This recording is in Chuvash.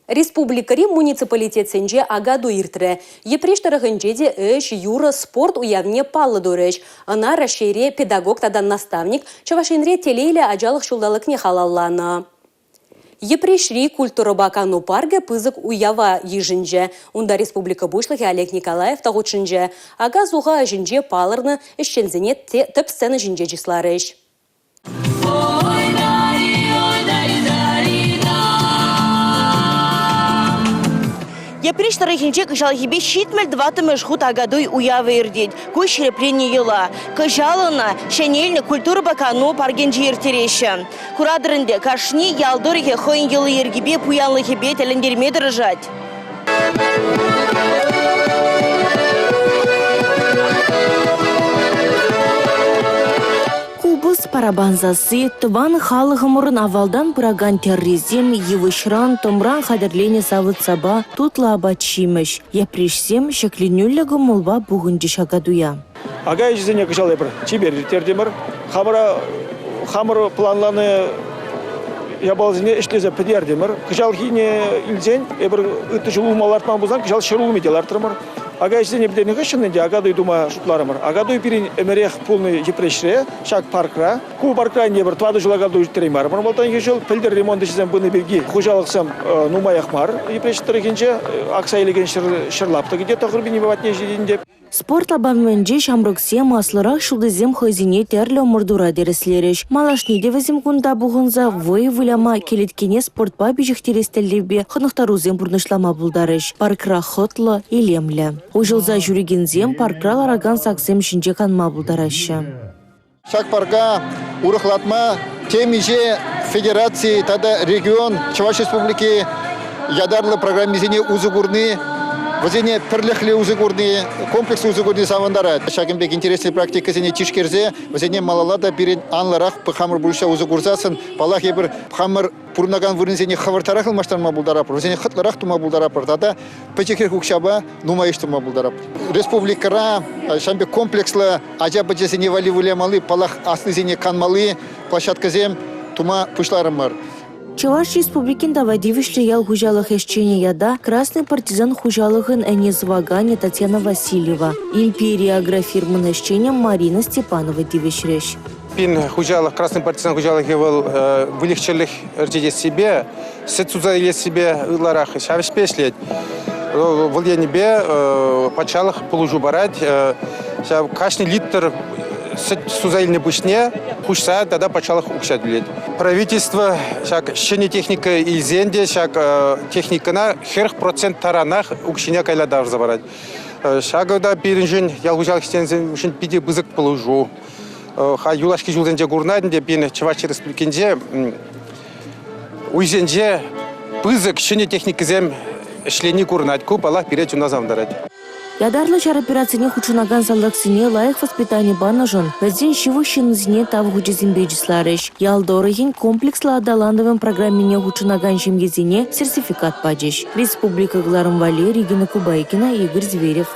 Республикӑри муниципалитетсенче Акатуй иртрӗ. Йӗпреҫ тӑрӑхӗнче те ӗҫ, юрӑ, спорт уявне паллӑ турӗҫ. Ӑна Раҫҫейре педагог тата наставник, Чӑваш Енре телейлӗ ачалӑх ҫулталӑкне халалланӑ. Йӗпреҫри культурӑпа кану паркӗ пысӑк уява йышӑнчӗ. Унта республика Пуҫлӑхӗ Олег Николаев та хутшӑнчӗ. Ака-суха ӗҫӗнче палӑрнӑ ӗҫченсене тӗп сцена ҫинче чысларӗҫ. Йӗпреҫ тӑрӑхӗнче кӑҫалхипе 74-мӗш хут Акатуй уявӗ иртет. Ку ҫирӗпленнӗ йӑла. Кӑҫал ӑна ҫӗнелнӗ культурӑпа кану паркӗнче ирттереҫҫӗ. Куратӑр ӗнтӗ, кашни ял тӑрӑхӗ хӑйӗн йӑли-йӗркипе, пуянлӑхӗпе тӗлӗнтерме тӑрӑшать. Купӑс, параппан сасси, тӑван халӑхӑмӑрӑн авалтан пыракан тӗррисем, йывӑҫран, тӑмран хатӗрленӗ савӑт-сапа, тутлӑ апат-ҫимӗҫ. Йӗпреҫсем ҫӗкленӳллӗ кӑмӑлпа пухӑнчӗҫ Акатуя. Ака ӗҫӗсене кӑҫал эпир чипер ирттертӗмӗр. Хамӑра хамӑр планланӑ япаласене ӗҫлесе пӗтертӗмӗр. Кӑҫалхине илсен эпир ытти ҫул улма лартман пулсан кӑҫал ҫӗрулми те лартрӑмӑр. Ака ӗҫсене пӗтернӗ хыҫҫӑн ӗнтӗ Акатуй тума шутларӑмӑр. Акатуй пирӗн ӗмӗрех пулнӑ Йӗпреҫре, ҫак паркра. Ку паркра ӗнтӗ эпир тӑватӑ ҫул Акатуй ирттереймерӗмӗр малтанхи ҫул. Пӗлтӗр ремонт ӗҫӗсем пынӑ пирки хуҫалӑхсем нумаях мар Йӗпреҫ тӑрӑхӗнче. Акса илекен ҫӗр лаптӑкӗ те 9 000 патне ҫитет ӗнтӗ. Спорт лапамӗнче ҫамрӑксем, аслӑрах ҫултисем хӑйсене тӗрлӗ ӑмӑртура тӗрӗслерӗҫ. Малашне те вӗсем кунта пухӑнса вӑй выляма, кӗлеткене спортпа пиҫӗхтерес тӗллевпе хӑнӑхтарусем пурнӑҫлама пултарӗҫ. Паркра хӑтлӑ, илемлӗ. Уҫӑлса ҫӳрекенсем паркра ларакан саксем ҫинче канма пултараҫҫӗ. Ҫак парка урӑхлатма темиҫе федераци тата регион Чӑваш Республики ятарлӑ программисене усӑ курни, вӗсене пӗрлӗхлӗ усӑ курни, комплекслӑ усӑ курни савӑнтарать. Ҫакӑн пек интереслӗ практикӑсене тишкерсе вӗсене малалла та пирӗн анлӑрах хамӑр пурнӑҫра усӑ курсассӑн, паллах, эпир хамӑр пурӑнакан вырӑнсене хӑвӑртрах ылмаштарма пултаратпӑр, вӗсене хӑтлӑрах тума пултаратпӑр тата пӗчӗкрех укҫапа нумай ӗҫ тума пултаратпӑр. Республикӑра ҫавӑн пек комплекслӑ ача-пӑчасене валли вылямалли, паллах, аслисене канмалли площадкӑсем тума пуҫларӑмӑр. Чӑваш Республикин тава тивӗҫлӗ ял хуҫалӑх ӗҫченӗ ята Красный партизан хуҫалӑхӑн ӗне сӑваканӗ Татьяна Васильева, Империя агрофирмӑн ӗҫченӗ Марина Степанова тивӗҫрӗҫ. Пин хуҫалӑх, Красный партизан хуҫалӑхӗ вӑл выльӑх-чӗрлӗх ӗрчетессипе, сӗт суса илессипе ытларах ҫав ӗҫпе ӗҫлет. Вӑл енӗпе патшалӑх пулӑшу парать. Ҫав кашни литр сӗт суса илнӗ пуҫне хуҫса тата патшалӑх укҫа тӳлет. Правительство ҫак ҫӗнӗ техника илсен те ҫак техникӑна 40% таранах укҫине кайла тавӑрса парать. Ҫакӑ та пирӗншӗн, ял хуҫалӑх ӗҫченӗсемшӗн питӗ пысӑк пулӑшу. Халь юлашки ҫулсенче курӑнать ӗнтӗ пирӗн Чӑваш Республикинче уйсенче пысӑк ҫӗнӗ техникӑсем ӗҫлени курӑнать. Ку, паллах, пире чуна савӑнтарать. Ятарлӑ ҫар операцине хутшӑнакан салтаксене лайӑх воспитани панӑшӑн вӗсен ҫывӑх ҫыннисене тав хучӗсемпе чысларӗҫ. Ял тӑрӑхӗн комплекслӑ аталанӑвӗн программине хутшӑнакан ҫемьесене сертификат пачӗҫ. Республика кӑларӑм валли Регина Кубайкина, Игорь Зверев.